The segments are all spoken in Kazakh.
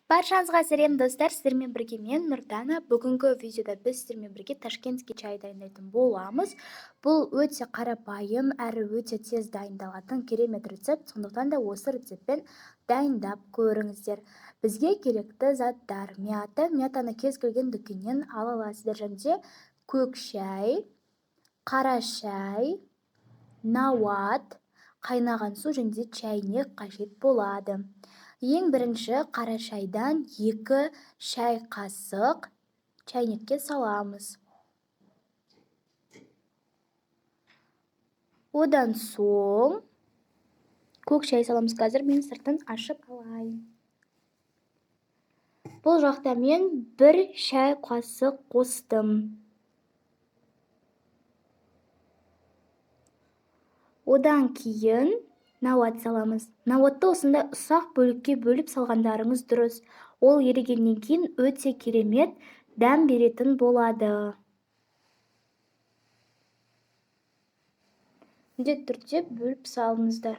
Баршаңызға сәлем, достар! Сіздермен бірге мен, Нұрдана. Бүгінгі видеода біз сіздермен бірге ташкентский чай дайындайтын боламыз. Бұл өте қарапайым әрі өте тез дайындалатын керемет рецепт, сондықтан да осы рецептпен дайындап көріңіздер. Бізге керекті заттар: мята, мятаны кез келген дүкеннен ала аласыздар, және де көк шай, қара шай, науат, қайнаған су және де чайнек қажет болады. Ең бірінші қара шайдан 2 шай қасық чайнекке саламыз. Одан соң көк шай саламыз. Қазір мен сыртын ашып алайын. Бұл жақта мен 1 шай қасық қостым. Одан кейін науат саламыз. Науатты осындай ұсақ бөлікке бөліп салғандарыңыз дұрыс. Ол ерігеннен кейін өте керемет дәм беретін болады. Міндетті түрде бөліп салыңыздар.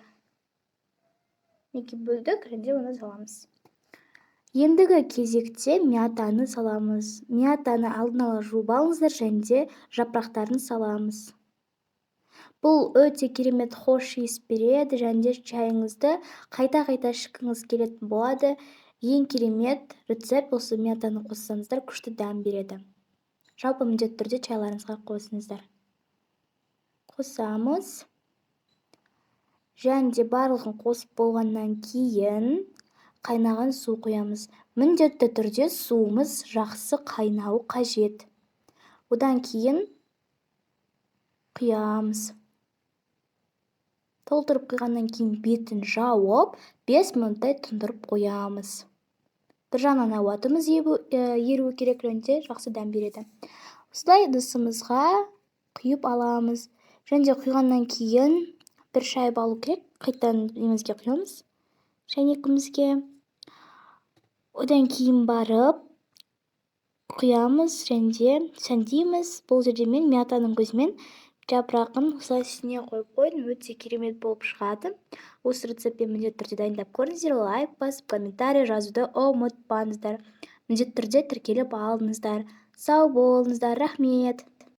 Мінекей бөлдік, және оны саламыз. Ендігі кезекте мятаны саламыз. Мятаны алдын ала жуып алыңыздар және де жапырақтарын саламыз. Бұл өте керемет хош иіс береді және де чайыңызды қайта-қайта ішкіңіз келетін болады. Ең керемет рецепт, осы мятаны қоссаңыздар күшті дәм береді. Жалпы міндетті түрде чайларыңызға қосыңыздар. Қосамыз. Және де барлығын қосып болғаннан кейін қайнаған су құямыз. Міндетті түрде суымыз жақсы қайнауы қажет. Одан кейін құямыз. Толтырып құйғаннан кейін бетін жауып, 5 минуттай тұндырып қоямыз. Бір жағынан ауатымыз еруі керек, және де жақсы дәм береді. Осылай ыдысымызға құйып аламыз. Және де құйғаннан кейін бір шайып алу керек. Қайтадан немізге құямыз, шәйнегімізге. Одан кейін барып құямыз және де сәндейміз. Бұл жерде мен мятаның көзімен жапырағын осылай үстіне қойып қойдым. Өте керемет болып шығады. Осы рецептпен міндетті түрде дайындап көріңіздер. Лайк басып, комментарий жазуды ұмытпаңыздар. Міндетті түрде тіркеліп алыңыздар. Сау болыңыздар, рахмет.